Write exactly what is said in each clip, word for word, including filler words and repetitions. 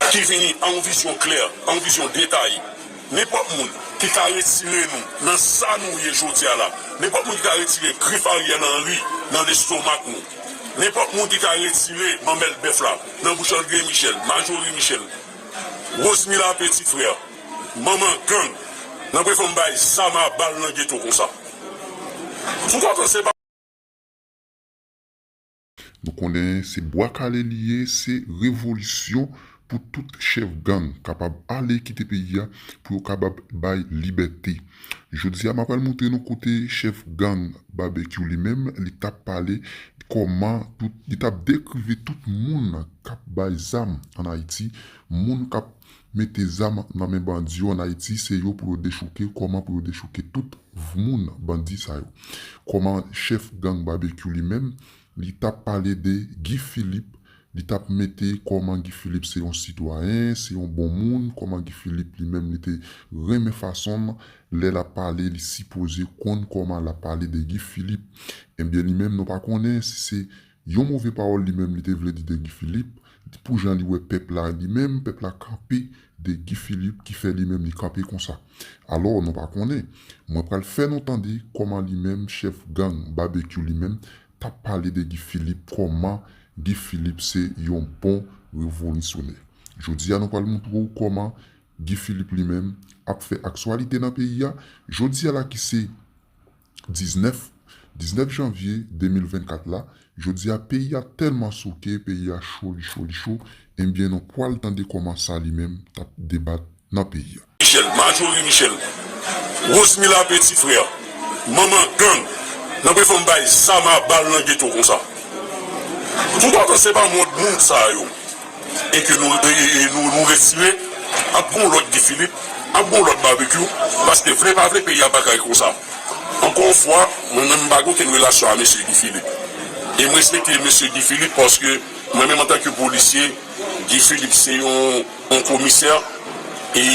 ki vini a yon vizyon klè, a yon vizyon detaye. Nenpòt moun ki ka retire nou nan sa nou ye jodi a la, nenpòt moun ki ka retire grif Ariel Henry nan lestomak nou, nenpòt moun ki ka retire manmèl bèf la nan bouch André Michel, Majorie Michel, Rosemila Petit Frère, manman gang, nan prefè m bay zam a bal nan geto konsa. Toutotan se pa Nou konnen se bwa kale li ye, se revolisyon pou tout chèf gang kapab ale kite peyi a, pou yo kapab bay libète. Jodi a, m apral montre nou kote chèf gang Babekyou li menm, li t ap pale kòman tout, li t ap dekrive tout moun k ap bay zam ann Ayiti, moun k ap mete zam nan men bandi yo ann Ayiti, se yo pou yo dechouke, kòman pou yo dechouke tout moun bandi sa yo. Kòman chèf gang Babekyou li menm, li t ap pale de Guy Philippe, li t ap mete kòman Guy Philippe se yon sitwayen, se yon bon moun, kòman Guy Philippe li menm li te renmen fason l, lè l ap pale, li sipoze konn kòman l ap pale de Guy Philippe. Ebyen li menm nou pa konnen si se yon move pawòl li menm li te vle di de Guy Philippe, pou jan li wè pèp la li menm, pèp la kanpe de Guy Philippe ki fè li menm li kanpe konsa. Alò, nou pa konnen. Mwen pral fè nou tande kòman li menm, chèf gang Babekyou li menm, t ap pale de Guy Philippe, kòman Guy Philippe se yon bon revolisyonè. Jodi a, nou pral montre w kòman Guy Philippe li menm ap fè aktyalite nan peyi a. Jodi a la ki se diznèf, diznèf janvye de mil vennkat la, jodi a peyi a tèlman souke, peyi a cho, li cho, li cho, ebyen nou pwal tande kòman sa li menm t ap debat nan peyi a. Michel, Majorie Michel, Rosemila Petit Frère, manman gang, nan prefè m bay zam a bal nan geto konsa. Toutotan se pa mòd moun sa yo e ke nou, e, e, e nou, nou retire, ap gon lòt Guy Philippe, ap gon lòt Babekyou, paske vle pa vle peyi a pa kay konsa. Ankò yon fwa, mwen menm m pa gen okenn relasyon a mesye Guy Philippe. E m respekte mesye Guy Philippe paske mwen menm antanke polisye, Guy Philippe se yon, yon komisè e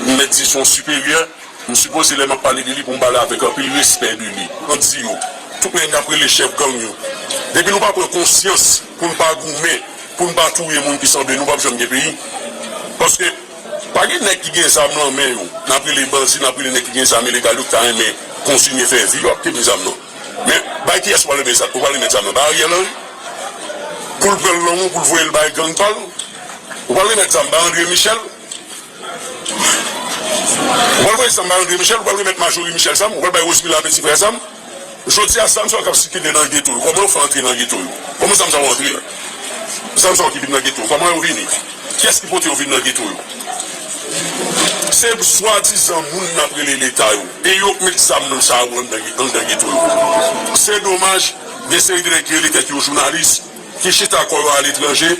m mèt di se yon siperyè. M sipoze lè m ap pale de li pou m pale avèk anpil respè de li. Ann di yo, tout nèg n ap rele chèf gang yo. Depi nou pa pran konsyans pou n pa goumen, pou n pa touye moun ki sanble nou, p ap janm gen peyi. Paske pa gen nèg ki gen zam nan men yo, n ap rele bandi, n ap rele nèg ki gen zam ilegal yo ki ta renmen kontinye fè vi yo ap kenbe zam nan. Men bay kiyès ou pral remèt zam, ou pral remèt zam nan bay Ariel Henry? Pou l pran l nan men w, pou l voye l bay gang pa l? Ou pral remèt zam bay André Michel? Ou pral voye zam bay André Michel, ou pral remèt Majorie Michel zam, ou pral bay Rosemila Petit Frère zam. Jodi a, zam sa yo k ap sikile nan geto yo, kòman yo fè antre nan geto yo? Kòman zam sa yo antre? Zam sa yo ki vin nan geto yo, kòman yo vini? Kiyès ki pote yo vin nan geto yo? Se swadizan moun n ap rele Leta yo, e yo k met zam nan sa yo anndan, anndan geto yo. Se domaj, gen seri de nèg ki rele tèt yo jounalis, ki chita kò yo aletranje,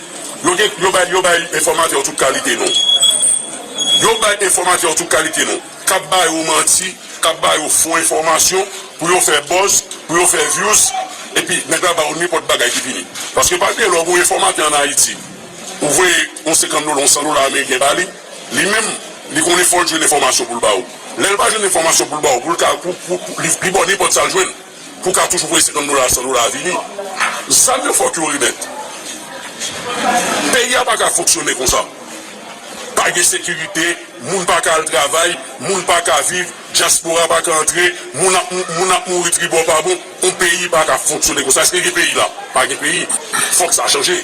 yo gen, yo bay, yo bay enfòmatè tout kalite non. Yo bay enfòmatè tout kalite non, k ap ba yo manti, k ap ba yo fo enfòmasyon pou yo fè buzz, pou yo fè views, epi nèg la ba yo nenpòt bagay ki vini. Paske pa bliye lè w gen yon enfòmatè ann Ayiti, ou voye yon senkant dola, yon san dola ameriken ba li, li menm, li konnen fò l jwenn enfòmasyon pou l ba w. Lè l pa jwenn enfòmasyon pou l ba w, pou l ka, pou, pou, pou, li, li ba w nenpòt sa l jwenn. Pou w ka toujou voye senkant dola, san dola vini. Zam yo fòk yo remèt. Peyi a pa ka fonksyone konsa. Pa gen sekirite, moun pa ka al travay, moun pa ka viv, dyaspora pa ka antre, moun ap, moun ap mouri tribò pa bon. Yon peyi pa ka fonksyone konsa. Èske gen peyi la? Pa gen peyi. Fòk sa chanje.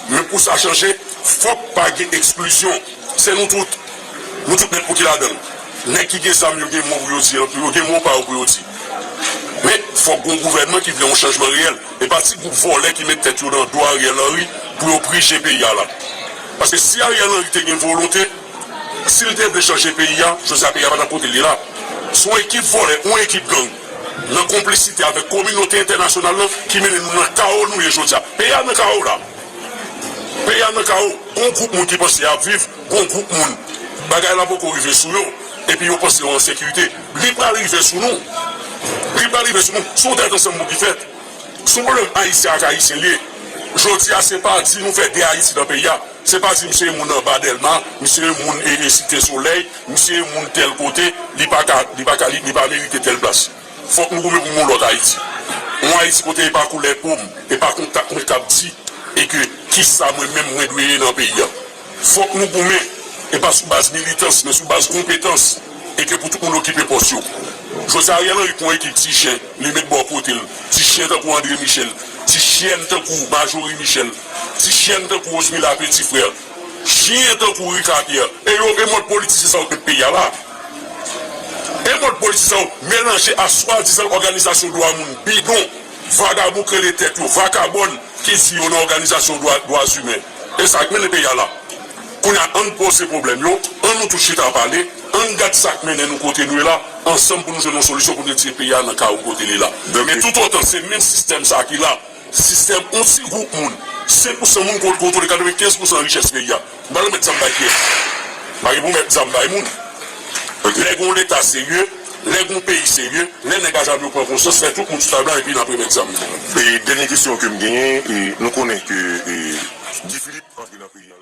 Men pou sa chanje, fòk pa gen eksklizyon. Se nou tout. Nou tout nèt pou ki ladan l. Nèg ki gen zam yo gen mo pou yo di, yo gen mo pa yo pou yo di. Men, fòk gon gouvènman ki vle yon chanjman reyèl. E pa ti gwoup vòlè ki met tèt yo nan do Ariel Henry pou yo prije peyi a la. Paske si Ariel Henry te gen volonte, si l te vle chanje peyi a, jodi a peyi a pa t ap kote l ye la. Se yon ekip vòlè, yon ekip gang, nan konplisite avèk kominote entènasyonal lan ki mennen nou nan kawo nou ye jodi a. Peyi a nan kawo la. Peyi a nan kawo. Gon gwoup moun ki panse y ap viv, gon gwoup moun bagay la poko rive sou yo, epi yo panse yo an sekirite. Li pral rive sou nou. Li pral rive sou nou. Se yon tèt ansanm pou ki fèt. Se yon pwoblèm ayisyen ak ayisyen l ye. Jodi a, se pa di nou fè de Ayiti nan peyi a. Se pa di misye e moun anba Dèlma, misye e moun e, e Site Solèy, misye e moun tèl kote, li pa ka, li pa ka, li, li pa merite tèl plas. Fòk nou goumen pou yon lòt Ayiti. Yon Ayiti kote e pa koulè po m, e pa kontak mwen k ap di, e ke kisa mwen menm mwen dwe ye nan peyi a. Fòk nou goumen, e pa sou baz militans, men sou baz konpetans, e ke pou tout moun okipe pòs yo. Jodi a, Ariel Henry pran ekip ti chen, li met bò kote l. Ti chen tankou André Michel, ti chen tankou Majorie Michel, ti chen tankou Rosemila Petit Frère, chen tankou Ricard Pierre. E yo, e mòd politisyen sa yo k met peyi a la. E mòd politisyen sa yo melanje a swadizan òganizasyon dwa moun bidon, vagabon k rele tèt yo vakabòn, ki di yo nan òganizasyon dwa, dwa imen. E sa k mennen peyi a la. Kounye a, ann poze pwoblèm yo, ann nou tout chita pale, ann gad sa k mennen nou kote nou ye la, ansanm pou nou jwenn yon solisyon pou nou retire peyi a nan kawo kote li la. Men toutotan se menm sistèm sa ki la, sistèm yon ti gwoup moun, senk pousan moun ki kontwole katrevenkenz pousan richès peyi a. M pa janm mèt zam bay kiyès. M pa gen pou mèt zam bay moun. Lè gen yon Leta serye, lè gen yon peyi serye, lè nèg a zam yo pran konsyans, fè tout moun sou tab la epi n ap remèt zam yo. E dènye kesyon ke m genyen, e nou konnen ke e, Guy Philippe antre nan peyi an.